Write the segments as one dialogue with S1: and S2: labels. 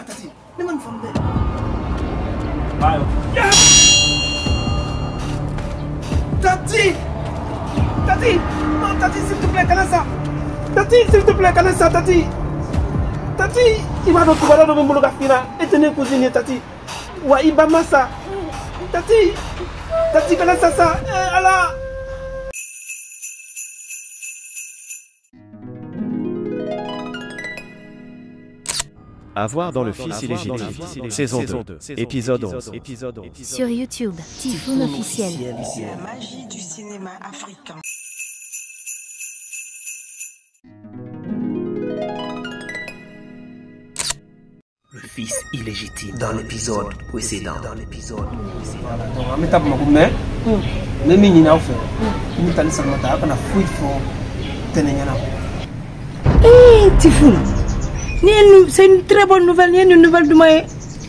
S1: Ah tati, ne ma nin faamu dɛ.
S2: Bayo.
S1: Tati! Tati! Non, Tati, s'il te plaît, kana sa. Tati, s'il te plaît, kana sa, Tati. Tati, i b'a dɔn kibaruya dɔ bɛ n bolo ka f'i ɲɛna. E tɛ ne cousine ye, Tati. Wa i ba ma sa. Tati! Tati, kana sa sa. Eh, Ala!
S3: À voir dans Le Fils illégitime, saison 2, épisode 11.
S4: Sur YouTube, Typhoon officiel.
S5: La magie du cinéma africain.
S6: Le fils illégitime. Dans l'épisode précédent.
S1: Voilà, donc an bɛ taa Bamakɔ mais n bɛ min ɲini aw fɛ, n bɛ taa ni Salimata, aw kana foyi fɔ Tɛnɛ ɲɛna.
S7: Eh, Typhoon. C'est une très bonne nouvelle, ni une nouvelle du moins.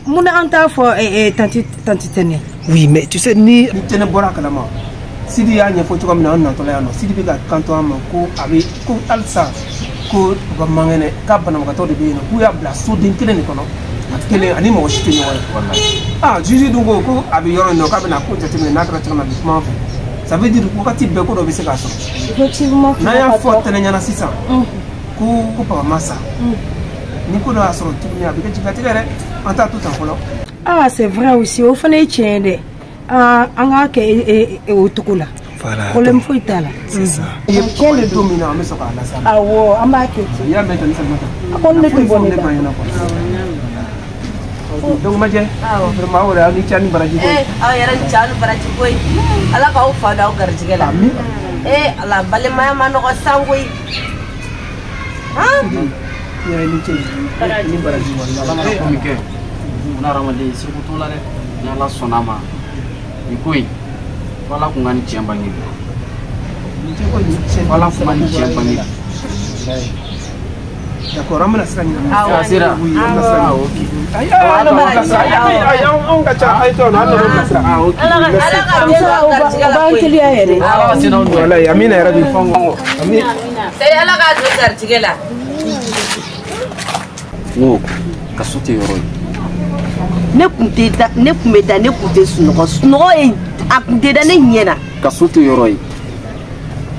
S7: Mon anta fo tanti tanti Tɛnɛ.
S1: Oui, mais tu sais ni Tɛnɛ bɔra a kalama. Sidi y'a ɲɛfɔ cogoya min na an natɔla yan nɔ, Sidi bɛ ka kanto an ma ko a bɛ ko halisa ko u ka man kɛnɛ k'a banabagatɔ de bɛ yen nɔ k'u y'a bila soden kelen de kɔnɔ a kelen ani mɔgɔ si tɛ ɲɔgɔn ye. Ah juge dun ko ko a bɛ yɔrɔ in nɔ k'a bɛna ko jateminɛ n'a kɛra cogo min na a bɛ kuma an fɛ. Ça veut dire wagati bɛɛ ko dɔ bɛ se k'a sɔrɔ.
S7: Effectivement.
S1: N'an y'a fɔ Tɛnɛ ɲɛna sisan ko ko papa ma sa. Ni ko dɔ y'a sɔrɔ tuguni a bɛ kɛ jigilatigɛ yɛrɛ an t'a to tan fɔlɔ.
S7: Ah, c'est vrai aussi, o fana ye tiɲɛ ye dɛ. Ah, an k'a kɛ o cogo la.
S1: Voilà.
S7: Problème foyi t'a la.
S1: C'est ça. I ye papa don min na an bɛ sɔrɔ k'a lase a ma.
S7: Awɔ, an b'a kɛ ten.
S1: I y'a mɛn Tani Salimata.
S7: A kɔni ne tɛ bɔ ne
S1: ne
S7: da.
S1: ba ɲɛna quoi. Donc majɛ. Vraiment aw yɛrɛ aw ni ce aw ni baraji koyi.
S8: Eh, aw yɛrɛ ni ce aw ni baraji koyi. Ala k'aw fa don aw garijɛgɛ la.
S1: Amin.
S8: Eh, ala balimaya ma nɔgɔ san koyi. Han?
S1: I yɛrɛ ni ce ni baraji walahi.
S2: Ala mana ko min kɛ, buna hadamaden seko t'o la dɛ. Ni Ala sɔnna a ma, nin ko in, fo Ala kun ka nin tiɲɛ bange.
S1: Nin cɛ ko nin cɛ.
S2: Fo Ala kun ka nin tiɲɛ bange.
S1: D'accord, an bɛna sira ɲini.
S8: Awɔ.
S2: Sira sera.
S1: Oui, an bɛna sira
S2: Ah,
S1: ɲini.
S2: ok.
S1: Ayi, ayi, an nana bilasira. Ayi, ayi, ayi, anw ka ca. Ayi, tɔ, an nana bilasira.
S2: Ah, ok.
S8: Ala ka ala ka den don aw
S7: O
S8: garijɛgɛ la
S7: b'an
S8: koyi.
S7: teliya yɛrɛ.
S2: Ala ka se n'aw nɔ ye.
S1: Walahi, amina yɛrɛ bi. Amin.
S8: Seri ala k'a don garijɛgɛ la.
S2: N ko kaso tɛ yɔrɔ ye.
S8: Ne kun tɛ da, ne kun bɛ da, ne kun tɛ sunɔgɔ. Sunɔgɔ ye a kun tɛ da ne ɲɛ na.
S2: Kaso tɛ yɔrɔ ye.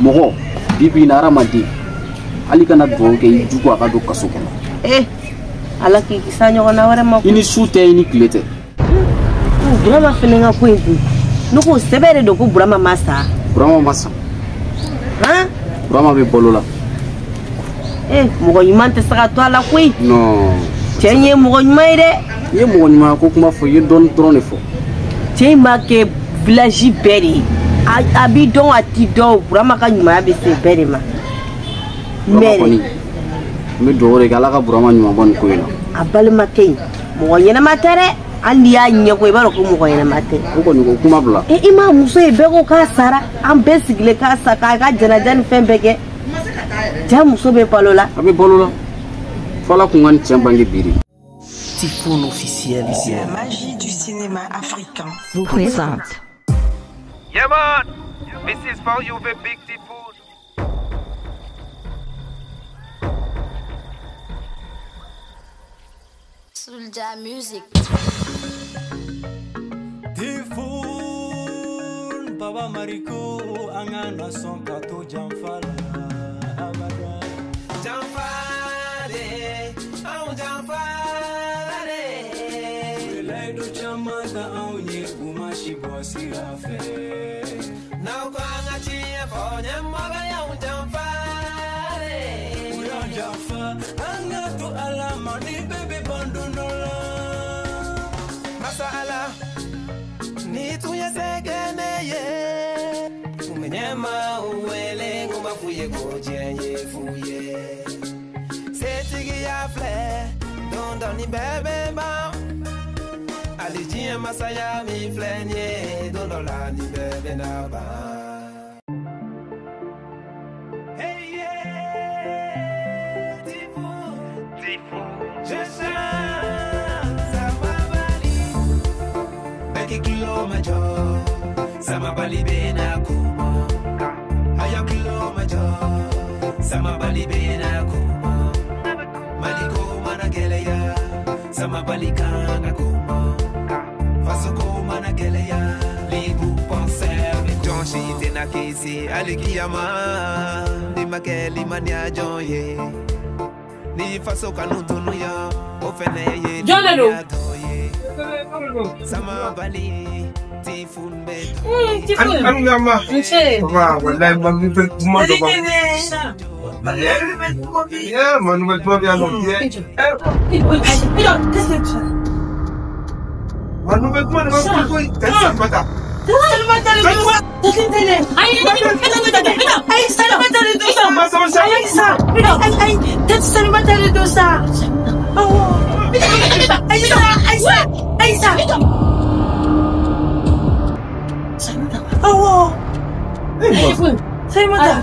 S2: Mɔgɔ bi bi in na hadamaden hali kana dugawu kɛ i jugu a ka don kaso kɔnɔ.
S8: Eh, ala k'i kisi a ɲɔgɔnna wɛrɛ ma.
S2: I ni su tɛ i ni tile tɛ.
S8: Burama fɛnɛ ka ko in kun. Ne ko sɛbɛ de don ko Burama ma sa.
S2: Burama ma sa.
S8: Han?
S2: Burama bɛ balo la.
S8: Eh, mɔgɔ ɲuman tɛ se ka to a la koyi.
S2: Non.
S8: Cɛ in ye mɔgɔ ɲuman ye dɛ.
S2: I ye mɔgɔ ɲuman ko kuma fɔ i ye dɔɔni dɔrɔn de fɔ.
S8: Cɛ in b'a kɛ village bɛɛ de ye. A b'i dɔn a t'i dɔn Burama ka ɲumanya bɛ se bɛɛ de ma.
S2: Burama
S8: Mɛ
S2: kɔni n bɛ dugawu de kɛ Ala ka Burama ɲuman bɔ nin ko in na.
S8: a balimakɛ in mɔgɔ ɲɛnama tɛ dɛ. Hali n'i y'a ɲɛko i b'a dɔn ko mɔgɔ ɲɛnama tɛ.
S2: O kɔni ko kuma bila.
S8: E i m'a muso ye bɛɛ ko k'a sara an bɛɛ sigilen k'a sa k'a ka janaja ni fɛn bɛɛ kɛ. Ja muso bɛ balo la.
S2: A bɛ balo la. Fo Ala kun ka nin tiɲɛ bange bi de.
S6: Typhoon officiel.
S5: La magie du cinéma africain.
S4: Vous présente.
S1: Yeah man, this is for you the big Typhoon.
S4: Soulja Music.
S9: Typhoon, Baba Mariko, an ka na sɔn ka to janfa la abada.
S6: Janfa de, anw janfa de.
S9: U ye layidu caman ta anw ye, u ma si bɔ sira fɛ.
S6: N'aw ko an ka tiɲɛ fɔ ɲɛmɔgɔ y'anw janfa de.
S9: U y'an janfa, an ka to Ala ma ni bɛɛ bɛ ban don dɔ la.
S6: Masa Ala, ni tun ye se kɛ ne ye, kun bɛ ɲɛmaaw wele n kun b'a f'u ye ko diɲɛ ye fu ye. Setigiya filɛ, don dɔ ni bɛɛ bɛ ban. Hali diɲɛ masaya min filɛ nin ye, don dɔ la ni bɛɛ bɛ na ban. Hey yeah, Typhoon, Typhoon, je chante Sama Bali. Bɛɛ k'i tulo majɔ, Sama Bali bɛ na kuma. A y'aw tulo majɔ, Sama Bali bɛ na kuma. Maliko mana gɛlɛya, Sama Sama balikanga kuma Fasoko mana gɛlɛya Libu penseur Jɔn si tɛna kisi alikiyama Ni ma kɛ limaniya jɔn ye Ni faso kanu tunu ya O fɛnɛ ye limaniya dɔ ye Sama bali Tifun bɛ
S7: Tifun.
S1: Alama. Wa wallahi ma nouvelle duman dɔ b'an. Yeah, ma nouvelle duman bɛ yan nɔ. Ma nouvelle duman de b'an bolo koyi. Tani Salimata.
S7: Salimata de don. Ayi, ayi, Salimata de don sa. Ayi sa. Ayi, ayi, Tati Salimata de don sa. Awɔ. Ayi sa, ayi sa, ayi sa. Awɔ. Salimata.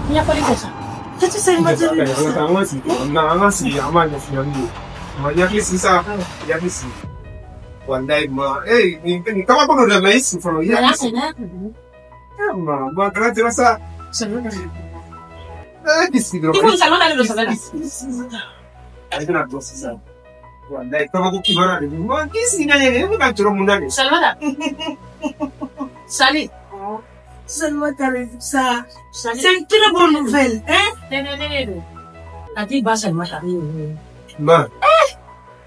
S7: Tati Salimata de don sa.
S1: An ka sigi, an ka sigi, an b'a ɲɛf'i ɲɛna. Ma i hakili sigi sa, i hakili sigi. Wallahi ma, nin kabako dɔ dɛ, mais i sigi fɔlɔ, i hakili sigi. Ma, ma kana tɛmɛ sa. K'i sigi dɔrɔn. A bɛna dɔn sisan. Wallahi kabako kibaruya de don. Ma k'i sigi ka ɲɛ, e bɛ ka jɔrɔ mun na de?
S7: Salimata. Sali. Salimata de sa. C'est une très bonne nouvelle, hein? Tati ba Salimata.
S1: Ma.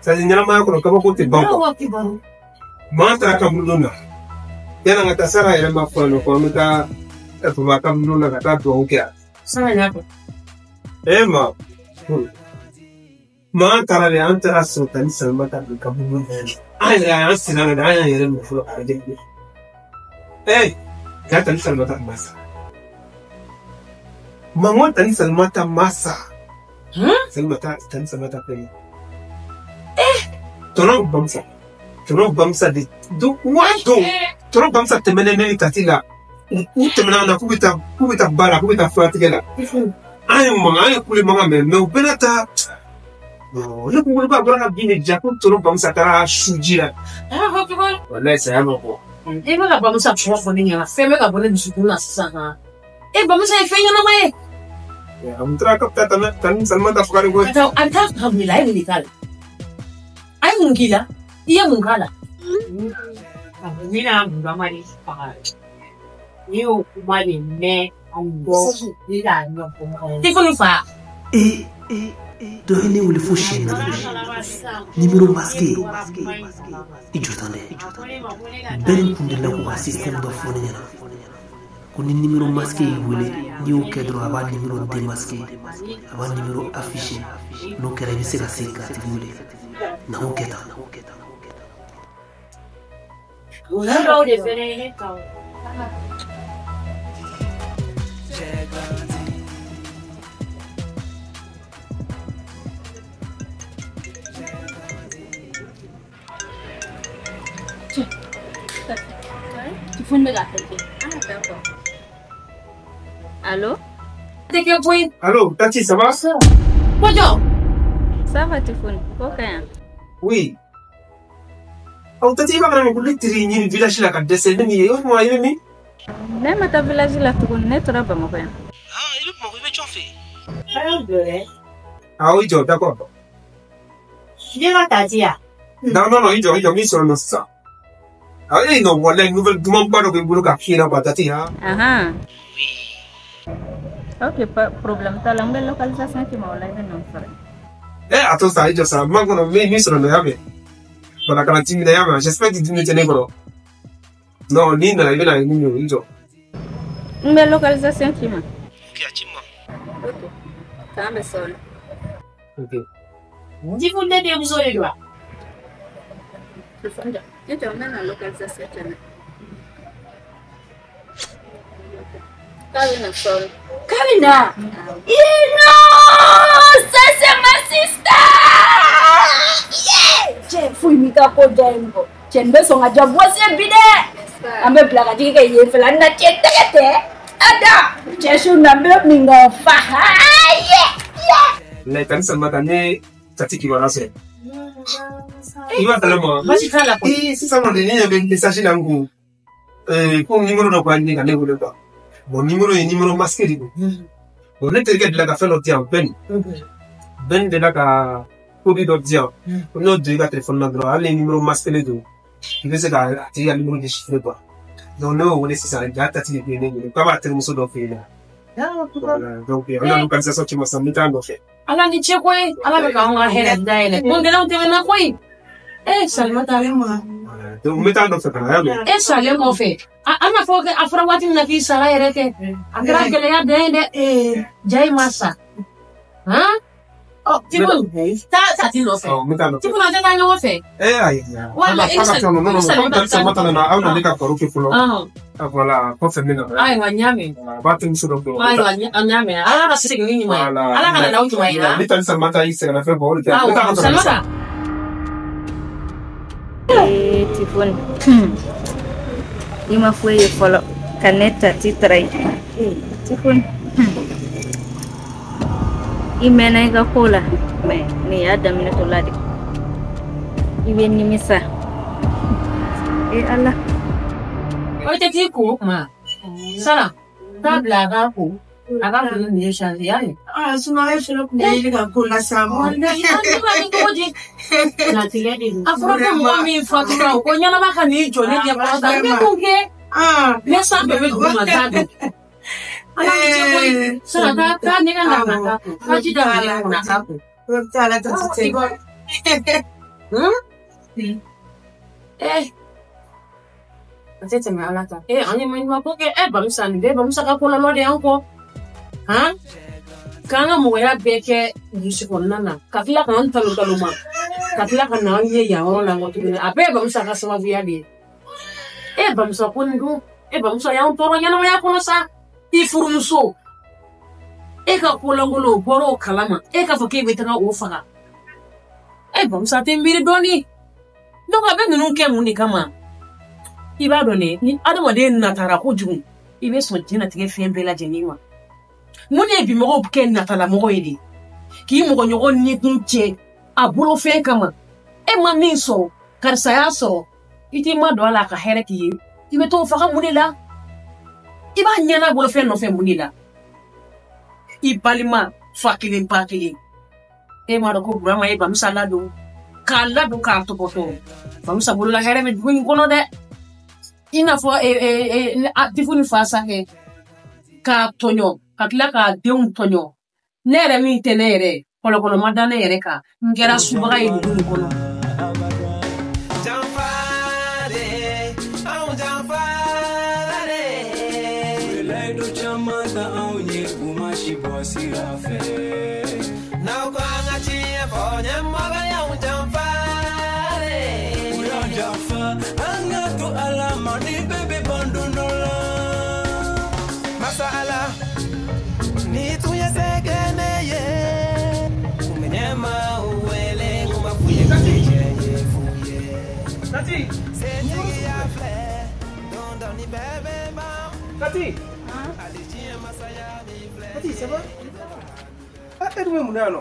S1: C'est-à-dire ɲɛnamaya kɔnɔ kabako tɛ ban quoi. Maa taara kaburudon na. Yanni an ka taa Sara yɛrɛ ma fɔ yan nɔ ko an bɛ taa Baba kaburudon na ka taa dugawu kɛ yan.
S7: Sara y'a fɔ.
S1: Eh ma. Maa taara dɛ, an taara sɔrɔ Tani Salimata don kaburudon na yan. An yɛrɛ an siranna dɛ, an y'an yɛrɛ minɛ fɔlɔ k'a lajɛ. Eh, ja Tani Salimata ma sa. Ma n ko Tani Salimata ma sa. Salimata, Tani Salimata filɛ nin ye. Tɔnɔ Bamusa. Tɔnɔ Bamusa de don wa don. Tɔnɔ Bamusa tɛmɛnen ne ni Tati la. U tɛmɛna an na k'u bɛ taa k'u bɛ taa ba la k'u bɛ taa furatigɛ la. An ye mankan an ye kule mankan mɛn mais u bɛɛ n'a ta. Ne ko ko bɔra ka bin de ja ko tɔnɔ Bamusa taara su ji la. Walayi saya ma bɔ.
S7: E bɛ ka Bamusa kuma fɔ ne ɲɛna fɛn bɛ ka bɔ ne dusukun na sisan han. E Bamusa ye fɛn ɲɛnama ye.
S1: A kun taara k'a bɛ taa Tani Salimata faga de koyi.
S7: A bɛ taa faga mun de la a ye mun de k'a la? A ye mun k'i la? I ye mun k'a la?
S10: N bɛna Burama de faga. Ne y'o kuma de mɛn an kɔ ne k'a ɲɛfɔ mɔgɔ ye.
S7: Tifunu fa.
S11: Ee, dɔ ye ne wele fo siɲɛ naani. Numéro masqué. I jɔ tan dɛ. Bɛɛ ni kun delila k'u ka système dɔ fɔ ne ɲɛna. Ko ni numéro masqué y'i wele, n'i y'o kɛ dɔrɔn a b'a numéro démasqué. A b'a numéro affiché. N'o kɛra i bɛ se ka segin k'a tigi wele. Na k'o kɛ tan.
S10: Kun dɔw de fɛnɛ ye ne ta o.
S4: Tifun bɛ ka appel kɛ. Ah, d'accord. Allô?
S7: Tɛ kɛ koyi.
S1: Allô, Tati, ça va?
S7: Kojɔ.
S4: Ça va Tifun, ko ka ɲi.
S1: Oui. Aw Tati, i b'a kalama ko ne teri ɲini village la ka dɛsɛ ne ni ye o tuma i bɛ min?
S4: Ne ma taa village la tuguni, ne tora Bamakɔ yan.
S1: Ah, i bɛ Bamakɔ, i bɛ jɔn fɛ yen?
S10: A y'aw jɔ dɛ.
S1: Ah, i jɔ, d'accord.
S10: Ne ka Tati ya?
S1: Non, non, non, i jɔ, i jɔ, n b'i sɔrɔ nɔ sisan. Ah, eh, non, wallahi, nouvelle dumanba dɔ bɛ n bolo k'a f'i ɲɛna quoi, Tati, han.
S4: Ahan. Ok, pas problème t'a la, n bɛ localisation k'i ma o la i bɛ na n sɔrɔ.
S1: Eh, a to sa, i jɔ sa, n b'a kɔnɔ, n bɛ min sɔrɔ nɔ, y'a mɛn. Voilà, kana t'i minɛ, y'a mɛn. J'espère que dumuni tɛ ne kɔrɔ. Non, n'i nana, i bɛna ye min ye, i jɔ.
S4: N bɛ localisation k'i ma.
S1: Ok, a ci n ma.
S4: Ok, k'an bɛ sɔɔni.
S1: Ok.
S10: Tifun ne denmuso de don wa?
S4: Tifun jɔ, i jɔ n bɛ na localisation kɛ na. K'a bɛ na sɔɔni.
S12: K'a bɛ na? Ino! Ça c'est ma sister! Yeah! Cɛ foyi m'i ka ko diya ye mɔgɔ. Cɛ nin bɛ sɔn ka diya bɔsi bi dɛ! An bɛ bila ka jigin kɛ yen fɛla n na cɛ tɛgɛ tɛ. Ada! Cɛ su na n bɛ min ka fa. Yeah! Yeah!
S1: Wallahi, Tani Salimata, ne Tati kibaruya sɔrɔ. I b'a kalama.
S7: Baasi t'a la koyi.
S1: Ee, sisan nɔ de ne ɲɛ bɛ message la n kun. Ko numéro dɔ ko a ɲini ka ne wele quoi. Bon, numéro ye numéro masqué de don. Bon, ne terikɛ delila ka fɛn dɔ di yan, Ben. Ben delila ka code dɔ di yan. Ko n'o don i ka téléphone na dɔrɔn, hali ni numéro masqué don, i bɛ se ka a tigi ka numéro déchiffrer quoi. Donc ne y'o wele sisan, ja tati de bɛ yen ne wele k'a b'a terimuso dɔ fɛ yen nɔ. Voilà, donc an ka localisation ci ma sisan, n bɛ taa a nɔfɛ.
S7: Ala ni ce koyi, Ala bɛ k'anw ka hɛrɛ dayɛlɛ. Ko gɛlɛnw tɛmɛna koyi. E Salimata.
S1: Donc n bɛ taa a nɔfɛ ka na, y'a mɛn.
S7: E salen kɔfɛ, an n'a fɔ a fɔra waati min na k'i sara yɛrɛ kɛ, a kɛra gɛlɛya dan ye dɛ. Ja i ma sa. Han? Ɔ Tibu, taa tati nɔfɛ.
S1: Awɔ, n bɛ taa a nɔfɛ.
S7: Tibu, an tɛ taa ɲɔgɔn fɛ.
S1: Eh ayi.
S7: Walima i ni
S1: Non, non, non,
S7: Salimata
S1: comme tati Salimata nana, aw na ne ka baro kɛ fɔlɔ. Ah, voilà, kɔfɛ n bɛ na.
S7: Ayiwa, n y'a mɛn.
S1: A b'a terimuso dɔ fɛ.
S7: Ayiwa, n y'a mɛn. Ala ka segin ni ɲuman ye.
S1: Voilà.
S7: Ala ka na n'aw ɲuman ye.
S1: Ni tati Salimata y'i sɛgɛnna fɛn bɔ, o de tɛ. N bɛ taa a
S7: Awɔ,
S1: nɔfɛ
S7: Salimata.
S4: Ee Tifoni, i ma foyi ye fɔlɔ ka ne tati tara ye. Tifoni, i mɛnna i ka ko la, mɛ nin y'a daminɛ tɔ la de. I bɛ nimisa. Ee Ala.
S7: O tɛ t'i ko o kuma. Sara, taa bila a k'a ko. A ka ko nin ye chance y'a ye.
S5: Ah, sunɔgɔ fɛnɛ kun bɛ ɲini ka ko las'a ma.
S7: Walahi, an bɛ ka nin cogo di? Latigɛ de don. A fɔra ko mɔgɔ min fatura o ko ɲɛnama ka n'i jɔ ne ɲɛkɔrɔ tan. N bɛ mun kɛ? Ne san bɛɛ bɛ dugu ma t'a dɔn. Ala ni ce koyi. Sara, taa taa ɲɛgɛn na ka taa ko. Taa ji da ɲɛgɛn kɔnɔ a k'a ko.
S5: Ala tati tɛ.
S7: Eh. A tɛ tɛmɛ Ala kan. Eh, an ye maɲuman ko kɛ. Eh, Bamusa nin bɛɛ ye Bamusa ka kɔlɔlɔ de y'an kɔ. Han? K'an ka mɔgɔya bɛɛ kɛ burusi kɔnɔna na, ka tila k'an talo talo ma, ka tila ka n'an ye yan yɔrɔ la nkɔ tuguni. A bɛɛ ye Bamusa ka sababuya de ye. E Bamusa ko nin dun, e Bamusa y'an tɔɔrɔ ɲɛnamaya kɔnɔ sa. I furumuso, e ka kolankolon o bɔra o kalama, e k'a fɔ k'e bɛ taga o faga. E Bamusa tɛ miiri dɔɔni. Donc a bɛ ninnu kɛ mun de kama? I b'a dɔn dɛ, ni adamaden natara kojugu, i bɛ sɔn diɲɛlatigɛ fɛn bɛɛ lajɛlen ma. Mun de ye bi mɔgɔw kɛ natalamɔgɔ ye de? K'i mɔgɔɲɔgɔn nikun cɛ a bolofɛn kama. E ma min sɔrɔ, karisa y'a sɔrɔ, i t'i ma don a la a ka hɛrɛ k'i ye. I bɛ t'o faga mun de la? I b'a ɲɛna bolofɛn nɔfɛ mun de la? I balima fa kelen ba kelen. E m'a dɔn ko Burama ye Bamusa ladon. K'a ladon k'a tɔpɔtɔ. Bamusa bolola hɛrɛ bɛ dugu in kɔnɔ dɛ. I n'a fɔ Tifu ni fa sa kɛ. K'a tɔɲɔ, ka tila k'a denw tɔɲɔ. Ne yɛrɛ min tɛ ne yɛrɛ, kɔlɔkɔlɔ ma da ne yɛrɛ kan. N kɛra subaga ye dugu in kɔnɔ.
S6: Janfa de, anw janfara de. U ye layidu caman ta anw ye, u ma si bɔ sira fɛ. N'aw ko an ka tiɲɛ fɔ, ɲɛmɔgɔ y'anw janfa de. U y'an janfa, an ka to Ala ma, ni bɛɛ bɛ ban don dɔ la. Masa Ala, ni tun ye se kɛ ne ye, kun bɛ ɲɛmaaw wele, kun b'a f'u ye ka tiɲɛ ye f'u ye.
S1: Tati!
S6: Setigiya filɛ, don dɔ ni bɛɛ bɛ ban.
S1: Tati!
S6: Hali diɲɛ masaya min filɛ.
S1: Tati, ça va? Ah, e dun bɛ mun na yan nɔ?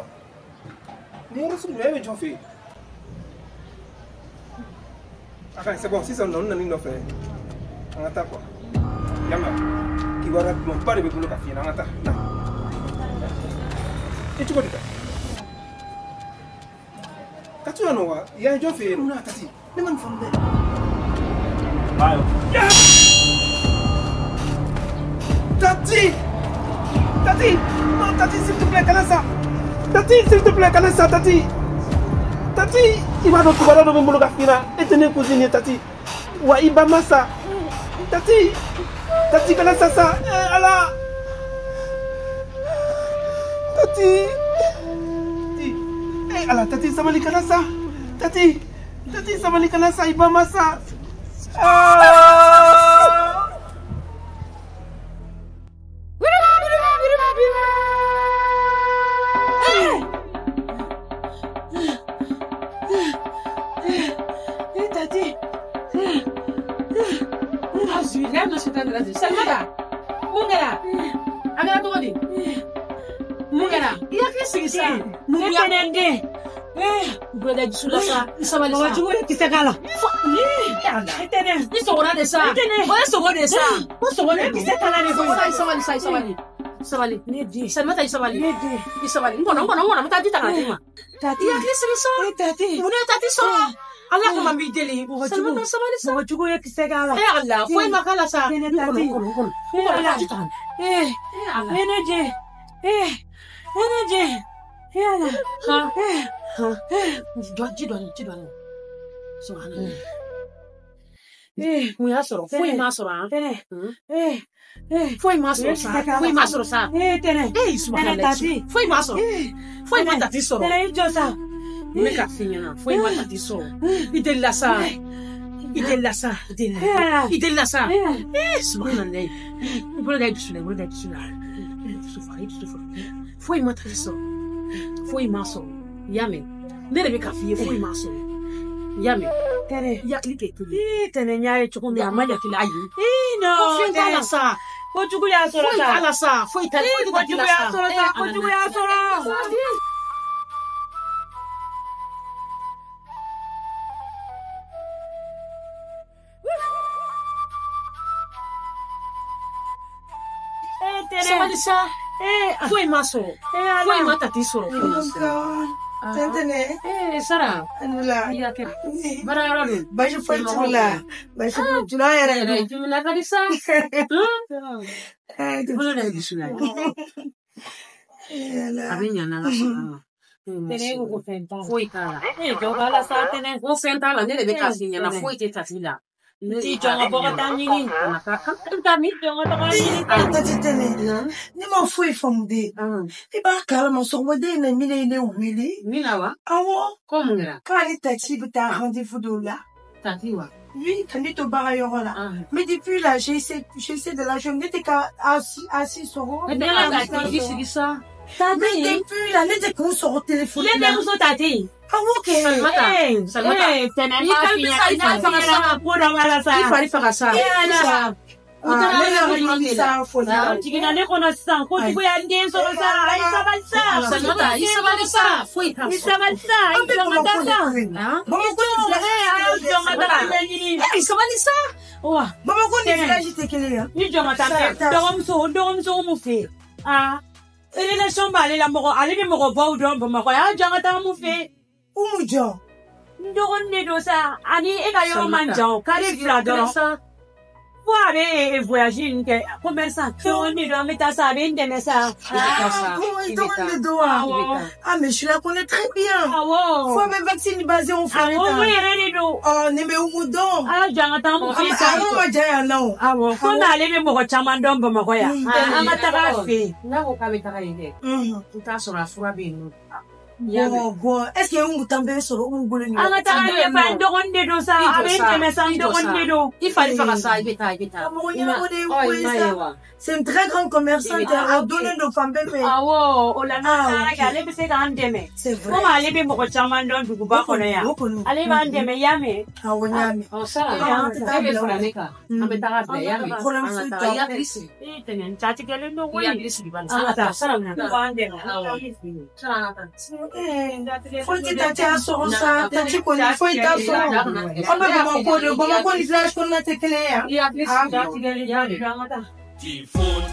S1: Nin yɔrɔ sugu jumɛn e bɛ jɔn fɛ yen? A ka ɲi, c'est bon, sisan nɔ n nan'i nɔfɛ. An ka taa quoi. Yama, kibaruya dumanba de bɛ bolo ka f'i ɲɛna, an ka taa. Na. I cogo di tan? Ka to yan nɔ wa? Yan ye jɔn fɛ yen? Mun na Tati? Ne ma nin faamu dɛ. Ya! Tati! Tati! Non, Tati, s'il te plaît, kana sa! Tati, s'il te plaît, kana sa, Tati! Tati! I b'a dɔn kibaruya dɔ bɛ n bolo ka f'i ɲɛna. E tɛ ne cousine ye, Tati. Wa i ba ma sa. Tati! Tati, kana sa sa! Eh, Ala! Tati! Tati! Eh, Ala, Tati, sabali kana sa! Tati! Tati, sabali kana sa, i ba ma sa! Ah!
S7: Eh, Tati. Salimata, mun kɛra? A kɛra cogo di? Mun kɛra? I hakili sigi sa.
S10: Ne fɛnɛ n den.
S7: Bɔda dusu la sa. I sabali sa.
S10: Mɔgɔ jugu ye kisɛ k'a la.
S7: I tɛnɛ. I sɔgɔra de sa.
S10: I tɛnɛ.
S7: O ye sogo de sa.
S10: O sogo de kisɛ k'a la de koyi.
S7: I sabali sa, i sabali. Sabali. Ne den. Salimata i sabali. Ne den. I sabali. N kɔnɔ n kɔnɔ n kɔnɔ n bɛ taa ji ta ka na d'i ma. Tati. I hakili sigi sa. Tati. Mun de ye tati sɔrɔ? Ala kama n b'i deli. Salimata sabali sa.
S10: Mɔgɔ jugu ye kisɛ k'a la.
S7: Eh Ala foyi ma k'a la sa.
S10: Ne tati.
S7: N kɔnɔ n kɔnɔ n kɔnɔ. N bɛ taa ji ta ka na.
S10: Eh.
S7: Ala.
S10: Ne den. Eh. Ne den. Eh Ala.
S7: Han.
S10: Eh.
S7: Han. Ji dɔɔni ji dɔɔni. Subhanallah.
S10: Eh.
S7: Mun y'a sɔrɔ? Foyi m'a sɔrɔ han.
S10: Tɛnɛ. Eh. Eh.
S7: Foyi m'a sɔrɔ sa. Foyi m'a sɔrɔ sa.
S10: Eh Tɛnɛ.
S7: Eh subhanallah.
S10: Tati.
S7: Foyi m'a sɔrɔ. Foyi ma tati sɔrɔ.
S10: Tɛnɛ i jɔ sa.
S7: N bɛ k'a f'i ɲɛna foyi ma tati sɔrɔ. I delila sa. I delila sa. I delila. I delila sa. Eh subhanallah. I bolo da i dusu la i bolo da i dusu la. I dusu faga i dusu faga. Foyi ma tati sɔrɔ. Foyi m'a sɔrɔ. I y'a mɛn? Ne de bɛ k'a f'i ye foyi m'a sɔrɔ. I y'a mɛn?
S10: Tɛnɛ.
S7: I hakili kɛ kelen.
S10: Ii Tɛnɛ n y'a ye cogo min
S7: A ma ɲa kelen ayi.
S10: Ii non.
S7: Ko fɛn t'a la sa.
S10: Kojugu y'a sɔrɔ
S7: Foyi
S10: sa.
S7: t'a la sa. Foyi t'a foyi tɛ tati
S10: Kojugu
S7: la
S10: y'a
S7: sa.
S10: sɔrɔ sa. Kojugu y'a sɔrɔ. Eh Tɛnɛ.
S7: Sabali sa.
S10: Eh.
S7: Foyi m'a sɔrɔ.
S10: Eh Ala.
S7: Foyi ma tati sɔrɔ. Foyi m'a sɔrɔ.
S5: Tɛntɛnɛ.
S7: Eh Sara.
S5: Anula.
S7: I ka kɛ. Baara yɔrɔ don.
S5: Baasi foyi t'u la. Baasi foyi t'u la yɛrɛ.
S7: Yɛrɛ jumɛn ka di sa. I bolo da i dusu la. A bɛ ɲa n'Ala sɔnna ma.
S10: Tɛnɛ e ko ko fɛn t'a la.
S7: Foyi t'a la.
S10: Eh jɔ b'a la sa Tɛnɛ.
S7: Ko fɛn t'a la ne de bɛ k'a f'i ɲɛna foyi tɛ tati la.
S10: T'i jɔ n ka bɔ ka taa ɲini.
S7: Kana taa kan taa min.
S10: Jɔ n ka taga ɲini.
S5: Tati Tɛnɛ. Ne ma foyi faamu de. I b'a kalama sɔgɔmada in na min ye ne wele.
S7: Min na wa?
S5: Awɔ.
S7: Ko mun kɛra?
S5: K'ale tati bɛ taa rendez-vous dɔw la.
S7: Tati wa?
S5: Oui, ka ne to baara yɔrɔ la. Mais depuis là, j'ai essayé de la joindre. Ne tɛ ka a si sɔrɔ.
S7: Ne tɛ ka tati sigi sa.
S5: Mais depuis là, ne tɛ k'u sɔrɔ téléphone
S10: Ne
S5: la.
S10: denmuso tati.
S5: Awɔ kɛ.
S7: Salimata.
S10: Eh,
S7: Salimata.
S10: eh, Tɛnɛ n
S7: I
S10: b'a
S7: fari
S10: f'i ɲɛna.
S7: sa, i fari faga sa.
S10: Ko dɔ b'a la sa.
S7: I fari faga sa.
S10: Eh Ala.
S7: U taara
S5: ne
S7: yɔrɔ
S5: yɛrɛ
S7: ɲuman de la.
S5: nimisa foli la.
S10: A jiginna ne kɔnɔ sisan kojugu y'a n den sɔrɔ sa. A ye sabali sa.
S7: Salimata i sabali sa. Foyi t'a
S10: I
S7: sɔrɔ.
S10: sabali sa. I
S5: An bɛ
S10: jɔ n ka
S5: Bamakɔ
S10: taa
S5: de
S10: sa.
S5: koyi.
S7: Han?
S5: Bamakɔ ni village
S10: Eh, a y'aw jɔ n ka taga ɲɛ ɲini.
S7: I sabali sa.
S10: Wa.
S5: Bamakɔ ni
S10: Tɛnɛ.
S5: village tɛ kelen ye.
S10: Ni jɔ ka taa
S5: Sara t'a
S10: dɔgɔmuso dɔgɔmuso mun fɛ yen aa relation b'ale la mɔgɔ ale bɛ mɔgɔbaw dɔn Bamakɔ yan jɔ ka taa mun fɛ yen.
S5: Umu jɔ.
S10: N dɔgɔnin de don sa ani e ka yɔrɔ man
S7: Salimata.
S10: jan o kare fila dɔrɔn
S7: Sa.
S10: fo a bɛ voyage nin kɛ commerçant dɔgɔnin de don an bɛ taa sa a bɛ n dɛmɛ sa.
S7: I bɛ taa sa.
S5: Comment
S7: I
S5: i
S7: bɛ
S5: dɔgɔnin
S7: taa.
S5: de don wa?
S7: I bɛ taa.
S5: Ah mais je la connais très bien.
S10: Awɔ.
S5: Fo a bɛ vaccine basé o fana
S10: Awɔ
S5: ta.
S10: o yɛrɛ de don.
S5: Ɔ nin bɛ Umu dɔn.
S10: A jɔ an ka taa mun
S5: A
S10: fɛ yen
S5: ma
S10: sa.
S5: a yɔrɔ ma jan yan nɔ o.
S10: Awɔ komi ale bɛ mɔgɔ caman dɔn Bamakɔ yan an ka taga a fɛ yen.
S7: N'a ko k'a bɛ taga yen dɛ. I t'a sɔrɔ a fura bɛ yen nɔ.
S5: Bon bon est ce que Umu tan bɛ sɔrɔ Umu bolo nin
S10: An ka taga
S7: A bɛ yen
S10: ɲɛfɛ
S7: nɔ.
S10: n dɔgɔnin de don sa
S7: I
S10: a
S7: jɔ
S10: bɛ n
S7: sa.
S10: dɛmɛ sa n
S7: I jɔ
S10: dɔgɔnin
S7: sa.
S10: de don.
S7: I fari faga sa i bɛ taa i bɛ taa.
S5: Mɔgɔ
S7: I ma
S5: ɲɛnabɔ de ye
S7: ɔ
S5: Umu
S7: i
S5: ye
S7: ma
S5: sa.
S7: ye wa?
S5: C'est une très grande commerçante.
S7: I bɛ taa.
S5: A donnen don fan bɛɛ fɛ.
S10: Awɔ o la n'an
S5: Ah
S10: taara
S5: ok.
S10: kɛ ale bɛ se k'an dɛmɛ.
S5: C'est vrai.
S10: Komi ale bɛ mɔgɔ caman dɔn duguba
S5: O
S10: kɔnɔ
S5: kɔni
S10: yan
S5: o kɔni.
S10: ale b'an dɛmɛ i y'a mɛn.
S5: Awɔ n y'a mɛn.
S7: Ɔ Sara
S5: Ah, an tɛ taa
S7: e bɛ
S5: bila o
S7: fara
S5: la.
S7: ne kan. An bɛ taga bila i y'a mɛn.
S5: Problème
S7: An ka
S5: foyi
S7: taga
S5: t'a
S7: i
S5: la.
S7: hakili sigi.
S10: Ee Tɛnɛ n jatigɛlen don
S7: I
S10: koyi.
S7: hakili sigi bani.
S10: An
S7: An
S10: ka
S7: ka taa
S10: taa.
S7: Sara minɛ.
S10: K'u b'an dɛmɛ.
S7: Awɔ. Sara an ka taa.
S5: Eh, foyi tɛ tati a sɔrɔ sa tati kɔni foyi t'a sɔrɔ an bɛ Bamakɔ de Bamakɔ ni village kɔnɔna tɛ kelen ye yan.
S7: I hakili
S5: Ah.
S7: sigi.
S10: Jatigɛlen
S7: I y'a mɛn.
S10: don an ka taa.
S9: Tifon,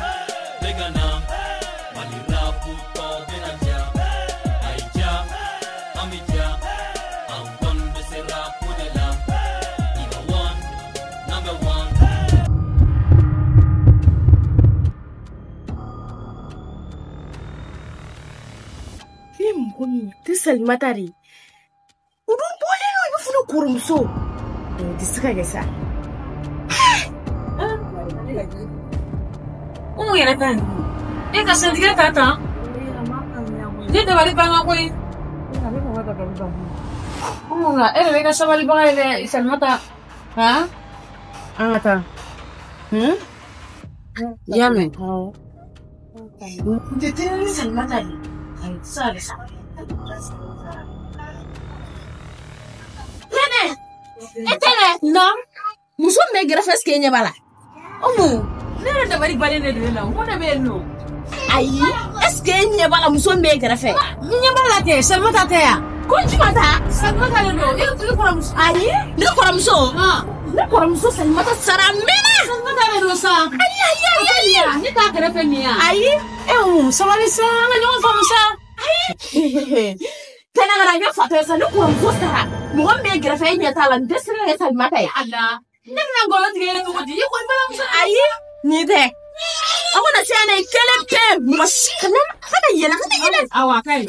S9: bɛ ka na, Mali rapu tɔ bɛna diya. A ye diya, an bɛ diya, an kɔni bɛ se rapu de la. Iba one, number one.
S8: I ye mɔgɔ min tɛ Salimata de ye. O dun bɔlen don i b'a fɔ ne kɔrɔmuso. O tɛ se ka kɛ sa.
S7: Umu yɛrɛ ta nin e ka sɛntigɛ ta tan. Ne dabali banna koyi. Umu nka e de bɛ ka sabalibaga ye dɛ Salimata. Han? An ka taa. I y'a mɛn?
S5: N tɛ tɛnɛ ni Salimata de ye.
S7: Ayi tɛ se ka kɛ sa.
S8: Tɛnɛ! E Tɛnɛ!
S7: Non.
S8: Muso min bɛ gɛrɛfɛ est-ce que e ɲɛ b'a la?
S7: Umu ne yɛrɛ dabali bannen de don e la mun de bɛ yen nɔ?
S8: Ayi, est-ce que e ɲɛ b'a la muso min bɛ e kɛrɛfɛ?
S7: N ɲɛ b'a la kɛ Salimata tɛ yan.
S8: Ko juma ta?
S7: Salimata de don e kɔrɔmuso.
S8: Ayi, ne kɔrɔmuso.
S7: Han.
S8: Ne kɔrɔmuso Salimata sara a mɛnna. Salimata de don sa. Ayi ayi ayi ayi. Ne t'a kɛrɛfɛ nin ye. Ayi. E mun sabali sa an ka ɲɔgɔn faamu sa. Ayi. Tɛnɛ ka na n kɛ fatɔ ye sa ne kɔrɔmuso sara. Mɔgɔ min bɛ gɛrɛfɛ e ɲɛ t'a la nin tɛ sira ye Salimata ye. Ala. Ne bɛna nkalon tigɛ e cogo di? I kɔni balimamuso. Ayi. Nin tɛ. Aw kana se yan dɛ kelen pe mɔgɔ si kana yɛlɛ kana yɛlɛ. Awɔ a ka ɲi.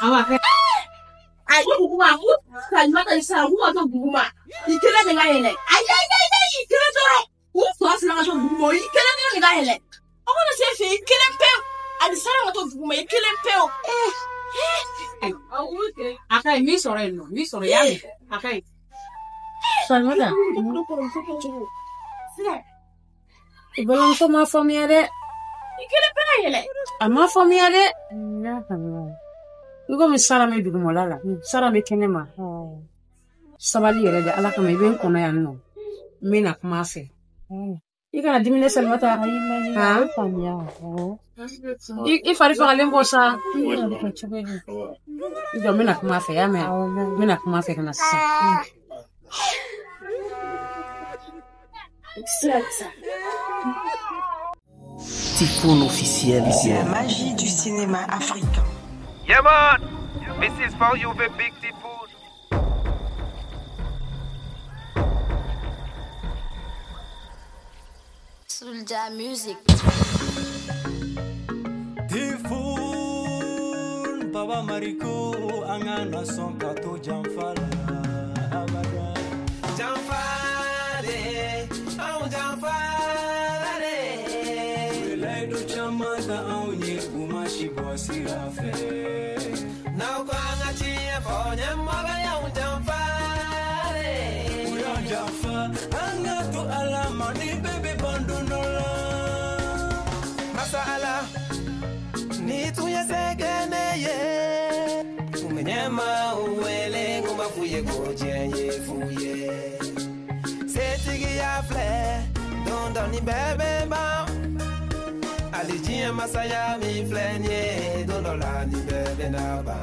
S8: Awɔ a ka ɲi. Ayi duguma Salimata sara k'u ka to duguma i kelen de ka yɛlɛ. Ayi ayi ayi ayi i kelen dɔrɔn u tɔ fila ka to duguma i kelen dɔrɔn de ka yɛlɛ. Aw kana se fɛ i kelen pewu ani sara ka to duguma i kelen pewu.
S10: A ka ɲi min sɔrɔ yen nɔ min sɔrɔ y'a mɛn a ka ɲi.
S7: Salimata. I balimamuso m'a faamuya dɛ.
S8: I kelen pe ka yɛlɛ.
S7: A ma faamuya dɛ. N y'a faamuya. I komi sara bɛ dugumala la, sara bɛ kɛnɛ ma. Sabali yɛrɛ de Ala kama i bɛ n kɔnɔ yan nɔ. N bɛ na kuma a fɛ. I kana dimi dɛ Salimata. Han? I fari fagalen bɔ sa. I jɔ n bɛ na kuma a fɛ y'a mɛn? N bɛ na kuma a fɛ ka na sisan.
S11: Typhoon officiel.
S5: La magie du cinéma africain.
S6: Yeah man, this is for you the big Typhoon.
S13: Soulja Music.
S9: Typhoon, Baba Mariko, anga na son kato janfa la abada. Janfa de, au janfa de. Welaido chama ta au nye kumashi bosi rafe. Na kwanga chiye fonye mwaga ya ujanfa de. Ujanfa, anga tu alama ni baby bandu nola. Masala, ni tuye segene ye. Umenyema uwele nguma fuye koje fuye. Setigi ya fle, don ni bebe ba. Alijiye masaya mi flenye, don la ni bebe na ba.